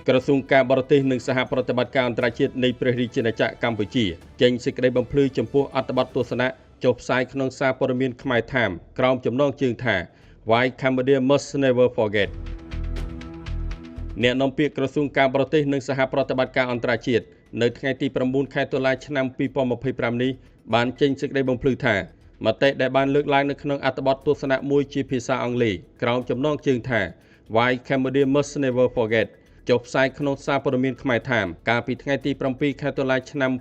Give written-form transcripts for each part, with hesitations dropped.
ក្រសួងការបរទេសនិងសហប្រតិបត្តិការអន្តរជាតិនៃព្រះរាជាណាចក្រកម្ពុជាចេញសេចក្តីបំភ្លឺចំពោះអត្ថបទទស្សនៈចុះផ្សាយក្នុងសារព័ត៌មានខ្មែរថាមក្រោមចំណងជើងថា Why Cambodia Must Never Forget។ អ្នកនាំពាក្យក្រសួងការបរទេសនិងសហប្រតិបត្តិការអន្តរជាតិនៅថ្ងៃទី9ខែតុលាឆ្នាំ2025នេះបានចេញសេចក្តីបំភ្លឺថាមតិដែលបានលើកឡើងនៅក្នុងអត្ថបទទស្សនៈមួយជាភាសាអង់គ្លេសក្រោមចំណងជើងថា Why Cambodia Must Never Forget ចុះផ្សាយក្នុងសារព័ត៌មានខ្មែរថាមកាលពីថ្ងៃទី7ខែតុលាឆ្នាំ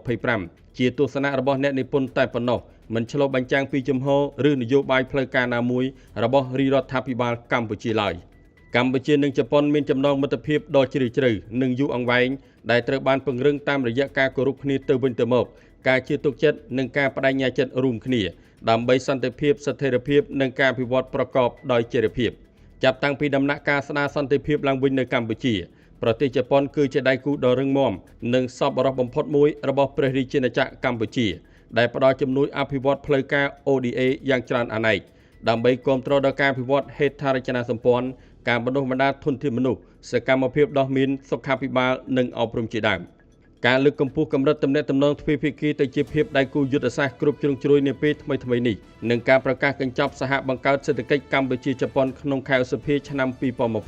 2025ជាទស្សនៈរបស់អ្នកនិពន្ធតែប៉ុណ្ណោះមិនឆ្លុះបញ្ចាំងពីជំហរឬនយោបាយផ្លូវការណាមួយរបស់រាជរដ្ឋាភិបាលកម្ពុជាឡើយ។ កម្ពុជានិងជប៉ុនមានចំណងមិត្តភាពដ៏ជ្រាលជ្រៅនិងយូរអង្វែងដែលត្រូវបានពង្រឹងតាមរយៈការគោរពគ្នាទៅវិញទៅមកការជឿទុកចិត្តនិងការបដិញ្ញាចិត្តរួមគ្នាដើម្បីសន្តិភាពស្ថិរភាពនិងការអភិវឌ្ឍប្រកបដោយចីរភាពចាប់តាំងពីដំណាក់កាលស្ដារសន្តិភាពឡើងវិញនៅកម្ពុជាប្រទេសជប៉ុនគឺជាដៃគូដ៏រឹងមាំនិងសប្បុរសបំផុតមួយរបស់ព្រះរាជាណាចក្រកម្ពុជាដែលផ្ដល់ជំនួយអភិវឌ្ឍផ្លូវការ ODA យ៉ាងច្រើនអនេកដើម្បីគាំទ្រដល់ការអភិវឌ្ឍហេដ្ឋារចនាសម្ព័ន្ធការបណ្ដុះបណ្ដាលធនធានមនុស្សសកម្មភាពដោះមីនសុខាភិបាលនិងអប់រំជាដើមការលើកកម្ពស់កម្រិតទំនាក់ទំនងទ្វេភាគីទៅជាភាពដៃគូយុទ្ធសាស្ត្រគ្រប់ជ្រុងជ្រោយនាពេលថ្មីៗនេះនិងការប្រកាសកញ្ចប់សហបង្កើតសេដ្ឋកិច្ចកម្ពុជាជប៉ុនក្នុងខែឧសភាឆ្នាំ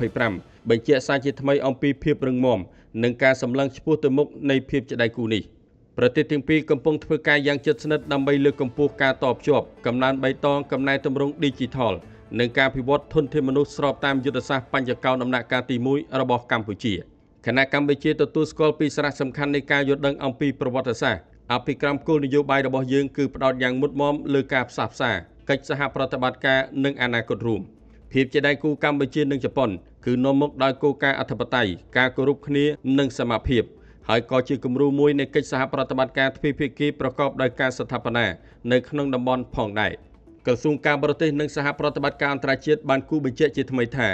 2025បញ្ជាក់សារជាថ្មីអំពីភាពរឹងមាំនិងការសម្លឹងឆ្ពោះទៅមុខនៃភាពជាដៃគូនេះ។ប្រទេសទាំងពីរកំពុងធ្វើការយ៉ាងជិតស្និទ្ធដើម្បីលើកកម្ពស់ការតភ្ជាប់កំណើនបៃតងកំណែទម្រង់ Digital និងការអភិវឌ្ឍធនធានមនុស្សស្របតាមយុទ្ធសាស្ត្របញ្ចកោណដំណាក់កាលទី1របស់កម្ពុជាខណៈកម្ពុជាទទួលស្គាល់ពីសារៈសំខាន់នៃការយល់ដឹងអំពីប្រវត្តិសាស្ត្រអភិក្រមគោលនយោបាយរបស់យើងគឺផ្ដោតយ៉ាងមុតមមលើការផ្សះផ្សាកិច្ចសហប្រតិបត្តិការនិងអនាគតរួមភាពជាដៃគូកម្ពុជានិងជប៉ុនគឺនាំមកដោយគោលការណ៍អធិបតេយ្យការគោរពគ្នានិងសមភាពហើយក៏ជាគំរូមួយនៃកិច្ចសហប្រតិបត្តិការទ្វេភាគីប្រកបដោយការស្ថាបនានៅក្នុងតំបន់ផងដែរក្រសួងការបរទេសនិងសហប្រតិបត្តិការអន្តរជាតិបានគូបញ្ជាក់ជាថ្មីថា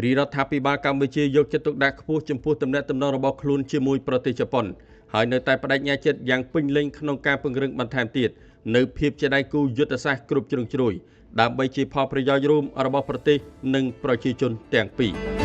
រាជរដ្ឋាភិបាលកម្ពុជាយកចិត្តទុកដាក់ខ្ពស់ចំពោះទំនាក់ទំនងរបស់ខ្លួនជាមួយប្រទេសជប៉ុនហើយនៅតែប្តេជ្ញាចិត្តយ៉ាងពេញលេញក្នុងការពង្រឹងបន្ថែមទៀតនៅភាពជាដៃគូយុទ្ធសាស្ត្រគ្រប់ជ្រុងជ្រោយដើម្បីជាផលប្រយោជន៍រួមរបស់ប្រទេសនិងប្រជាជនទាំងពីរ។